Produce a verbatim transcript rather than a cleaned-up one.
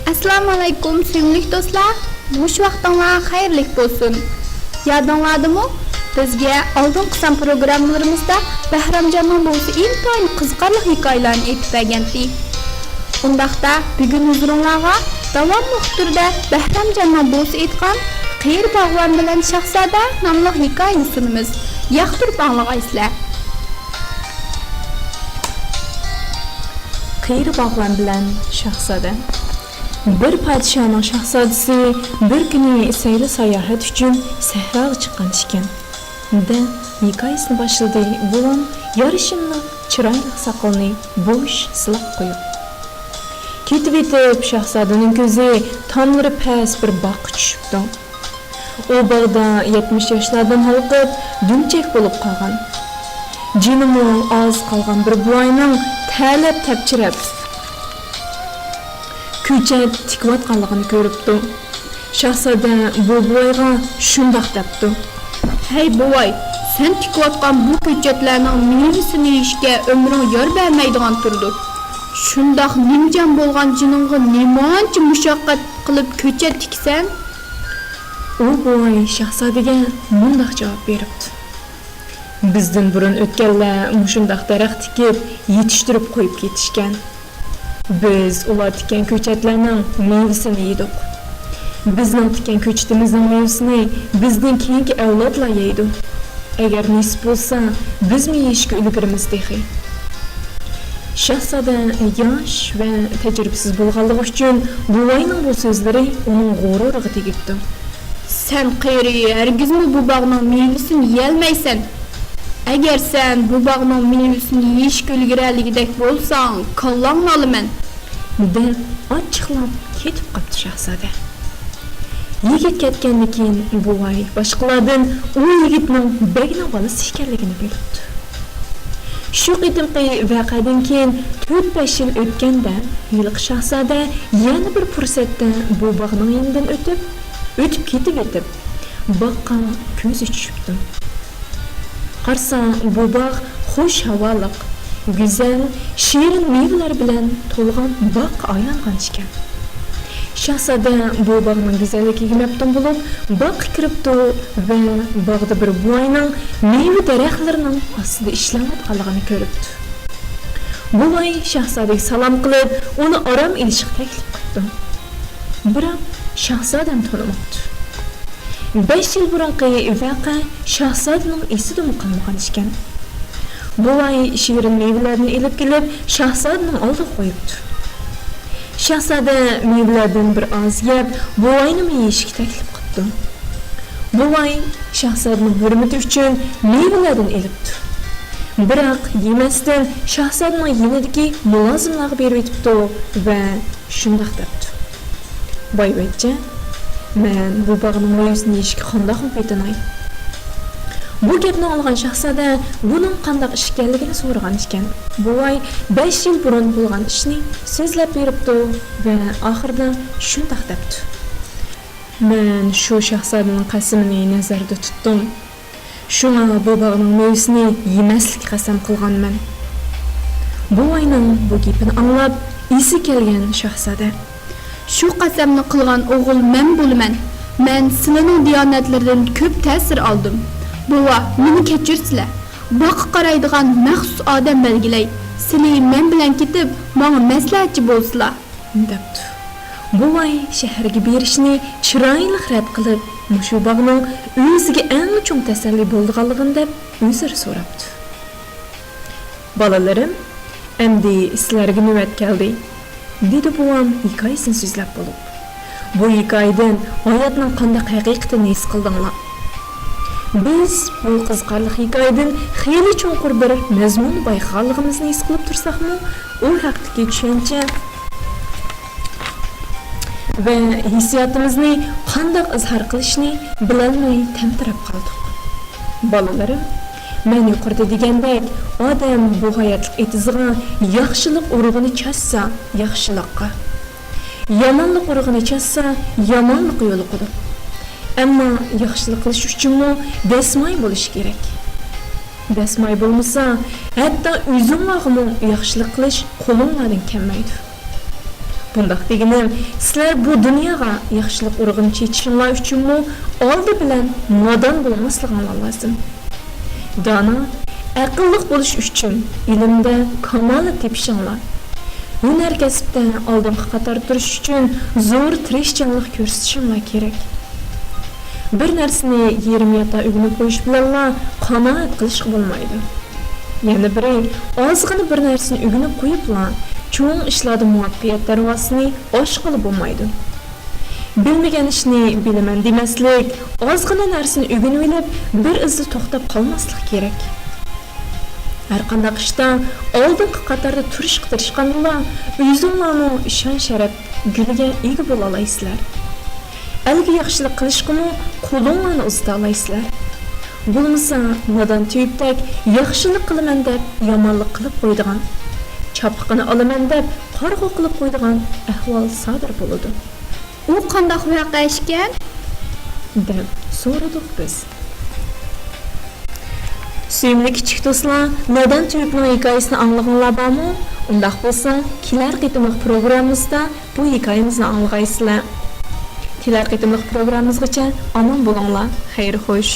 ئەسسالامۇئەلەيكۇم، سۆيۈملۈك دوستلار! مۇشۇ ۋاقتىڭلار خەيرلىك بولسۇن! يادىڭلاردىمۇ؟ بىزگە ئالدىنقى سان پروگراممىلىرىمىزدا بەھرامجاننىڭ بوۋىسى ئىنتايىن قىزىقارلىق ھېكايىلەرنى ئېيتىپ بەرگەنتى. ئۇنداقتا، بۈگۈن ھۇزۇرۇڭلارغا داۋاملىق تۈردە بەھرامجاننىڭ بوۋىسى ئېيتقان قېرى باغۋەن بىلەن شاھزادە ناملىق ھېكايىنى سۇنىمىز. ياقتۇرۇپ ئاڭلىغايسىلەر! قېرى باغۋەن بىلەن شاھزادە. بىر پادىشاھنىڭ شاھزادىسى بىر كۈنى سەيلە ساياھەت ئۈچۈن سەھراغا چىققان ئىكەن. دە ھېكايىسىنى باشلىدى بوۋام يارىشىملىق چىرايلىق ساقىلىنى بوش سىلاپ قويۇپ. كېتىۋېتىپ، شاھزادىنىڭ كۆزى تاملىرى پەس بىر باغقا چۈشۈپتۇ. ئۇ باغدا يەتمىش ياشلاردىن ھالقىپ، دۈمچەك بولۇپ قالغان، جېنىمۇ ئاز قالغان بىر بوۋاينىڭ تەلەپ تەپچىرەپ كۆچەت تىكىۋاتقانلىقىنى كۆرۈپتۇ. شاھزادە بۇ بوۋايغا شۇنداق دەپتۇ: «ھەي بوۋاي، سەن تىكىۋاتقان بۇ كۆچەتلەرنىڭ مېۋىسىنى يېيىشكە ئۆمرۈڭ يار بەرمەيدىغان تۇرىدۇ. شۇنداق نىمجان بولغان جېنىڭغا نېمانچە مۇشەققەت قىلىپ كۆچەت تىكىسەن؟» ئۇ بوۋاي شاھزادىگە مۇنداق جاۋاب بېرىپتۇ: «بىزدىن بۇرۇن ئۆتكەنلەر مۇشۇنداق دەرەخ تىكىپ، يېتىشتۈرۈپ قويۇپ كېتىشكەن. بىز ئۇلار تىككەن كۆچەتلەرنىڭ مېۋىسىنى يېدۇق. بىزنىڭ تىككەن كۆچىتىمىزنىڭ مېۋىسىنى بىزدىن كېيىنكى ئەۋلادلار يەيدۇ. ئەگەر نېسىپ بولسا، بىزمۇ يېيىشكە ئۈلگۈرىمىز تېخى.» شاھزادە ياش ۋە تەجرىبىسىز بولغانلىقى ئۈچۈن، بوۋاينىڭ بۇ سۆزلىرى ئۇنىڭ غۇرۇرىغا تېگىپتۇ. «سەن قېرى، ھەرگىزمۇ بۇ باغنىڭ مېۋىسىنى يېيەلمەيسەن. ئەگەر سەن بۇ باغنىڭ مېۋىسىنى يېيىشكە ئۈلگۈرەلىگۈدەك بولساڭ، كاللاڭنى ئالىمەن.» دەپ ئاچچىقلاپ كېتىپ قاپتۇ شاھزادە. يىگىت كەتكەندىن كېيىن، بوۋاي باشقىلاردىن ئۇ يىگىتنىڭ بەگنىڭ بالىسى ئىكەنلىكىنى بىلىپتۇ. شۇ قېتىمقى ۋەقەدىن كېيىن تۆت-بەش يىل ئۆتكەندە، ھېلىقى شاھزادە يەنە بىر پۇرسەتتە بۇ باغنىڭ يېنىدىن ئۆتۈپ، ئۆتۈپ كېتىۋېتىپ، باغقا كۆزى چۈشۈپتۇ. قارىسا، بۇ باغ خۇش ھاۋالىق، گۈزەل، شېرىن مېۋىلەر بىلەن تولغان باغقا ئايلانغان ئىكەن. شاھزادە بۇ باغنىڭ گۈزەللىكىگە مەپتۇن بولۇپ، باغقا كىرىپتۇ ۋە باغدا بىر بوۋاينىڭ مېۋە دەرەخلىرىنىڭ ئاستىدا ئىشلەۋاتقانلىقىنى كۆرۈپتۇ. بوۋاي شاھزادىگە سالام قىلىپ، ئۇنى ئارام ئېلىشقا تەكلىپ قىپتۇ. بىراق شاھزادىنى تونۇماپتۇ. بەش يىل بۇرۇنقى ۋەقە شاھزادىنىڭ ئېسىدىمۇ قالمىغان ئىكەن. بوۋاي شېرىن مېۋىلەرنى ئېلىپ كېلىپ، شاھزادىنىڭ ئالدىغا قويۇپتۇ. شاھزادە مېۋىلەردىن بىر ئاز يەپ، بوۋاينىمۇ يېيىشكە تەكلىپ قىپتۇ. بوۋاي شاھزادىنىڭ ھۆرمىتى ئۈچۈن مېۋىلەردىن ئېلىپتۇ. بىراق يېمەستىن، شاھزادىنىڭ يېنىدىكى مۇلازىملارغا بېرىۋېتىپتۇ ۋە شۇنداق دەپتۇ: «بايۋەچچە، مەن بۇ باغنىڭ مېۋىسىنى يېيىشكە قانداقمۇ پېتىناي؟» بۇ گەپنى ئاڭلىغان شاھزادە بۇنىڭ قانداق ئىش ئىكەنلىكىنى سورىغان ئىكەن. بوۋاي بەش يىل بۇرۇن بولغان ئىشنى سۆزلەپ بېرىپتۇ ۋە ئاخىرىدا شۇنداق دەپتۇ: «مەن شۇ شاھزادىنىڭ قەسىمىنى نەزەردە تۇتتۇم. شۇڭا بۇ باغنىڭ مېۋىسىنى يېمەسلىككە قەسەم قىلغانمەن.» بوۋاينىڭ بۇ گېپىنى ئاڭلاپ، ئېسى كەلگەن شاھزادە: «شۇ قەسەمنى قىلغان ئوغۇل مەن بولىمەن. مەن سىلىنىڭ دىيانەتلىرىدىن كۆپ تەسىر ئالدىم. بوۋا، مېنى كەچۈرسىلە. باغقا قارايدىغان مەخسۇس ئادەم بەلگىلەي. سىلى مەن بىلەن كېتىپ، ماڭا مەسلىھەتچى بولسىلا.» دەپتۇ. بوۋاي شەھەرگە بېرىشنى چىرايلىق رەت قىلىپ، مۇشۇ باغنىڭ ئۆزىگە ئەڭ چوڭ تەسەللى بولىدىغانلىقىنى دەپ ئۆزرە سوراپتۇ. «بالىلىرىم، ئەمدى سىلەرگە نۆۋەت كەلدى»، دېدى بوۋام ھېكايىسىنى سۆزلەپ بولۇپ. «بۇ ھېكايىدىن ھاياتنىڭ قانداق ھەقىقىتىنى ھېس قىلدىڭلار؟ بىز بۇ قىزىقارلىق ھېكايىدىن خېلى چوڭقۇر بىر مەزمۇننى بايقىغانلىقىمىزنى ھېس قىلىپ تۇرساقمۇ، ئۇ ھەقتىكى چۈشەنچە ۋە ھېسسىياتىمىزنى قانداق ئىزھار قىلىشنى بىلەلمەي تەمتىرەپ قالدۇق. بالىلىرىم، مەن يۇقىرىدا دېگەندەك، ئادەم بۇ ھاياتلىق ئېتىزىغا ياخشىلىق ئۇرۇقىنى چاچسا، ياخشىلىققا، يامانلىق ئۇرۇقىنى چاچسا، يامانلىققا يولۇقىدۇ. ئەمما ياخشىلىق قىلىش ئۈچۈنمۇ دەسمايە بولۇش كېرەك. دەسمايە بولمىسا، ھەتتا ئۆزۈڭلارغىمۇ ياخشىلىق قىلىش قولۇڭلاردىن كەلمەيدۇ. بۇنداق دېگىنىم، سىلەر بۇ دۇنياغا ياخشىلىق ئۇرۇغىنى چېچىشىڭلار ئۈچۈنمۇ ئالدى بىلەن نادان بولماسلىقىڭلار لازىم. دانا، ئەقىللىق بولۇش ئۈچۈن ئىلىمدە كامالەت تېپىشىڭلار، ھۈنەر كەسىپتە ئالدىنقى قاتاردا تۇرۇش ئۈچۈن زور تىرىشچانلىق كۆرسىتىشىڭلار كېرەك. بىر نەرسىنى يېرىم ياتا ئۆگىنىپ قويۇش بىلەنلا قانائەت قىلىشقا بولمايدۇ. يەنە بىرى، ئازغىنە بىر نەرسىنى ئۆگىنىپ قويۇپلا، چوڭ ئىشلاردا مۇۋەپپەقىيەت دەرۋازىسىنى ئاچقىلى بولمايدۇ. بىلمىگەن ئىشنى بىلىمەن دېمەسلىك، ئازغىنە نەرسىنى ئۆگىنىۋېلىپ، بىر ئىزدا توختاپ قالماسلىق كېرەك. ھەرقانداق ئىشتا ئالدىنقى قاتاردا تۇرۇشقا تىرىشقاندىلا، ئۆزۈڭلارمۇ شان-شەرەپ گۈلىگە ئىگە بولالايسىلەر. ئەلگە ياخشىلىق قىلىشقىمۇ قولۇڭلارنى ئۇزىتالايسىلەر. بولمىسا، نادان تېۋىپتەك ياخشىلىق قىلىمەن دەپ يامانلىق قىلىپ قويىدىغان، چاپلىقىنى ئالىمەن دەپ قارىغۇ قىلىپ قويىدىغان ئەھۋال سادىر بولىدۇ. ئۇ قانداق ۋەقە ئىكەن؟ دەپ سورىدۇق بىز. سۆيۈملۈك كىچىك دوستلار، نادان تېۋىپنىڭ ھېكايىسىنى ئاڭلىغىنىلار بارمۇ؟ ئۇنداق بولسا، كېلەر قېتىملىق پروگراممىمىزدا بۇ ھېكايىمىزنى ئاڭلىغايسىلەر. كېلەر قېتىملىق پروگراممىمىزغىچە ئامان بولۇڭلار. خەير خوش.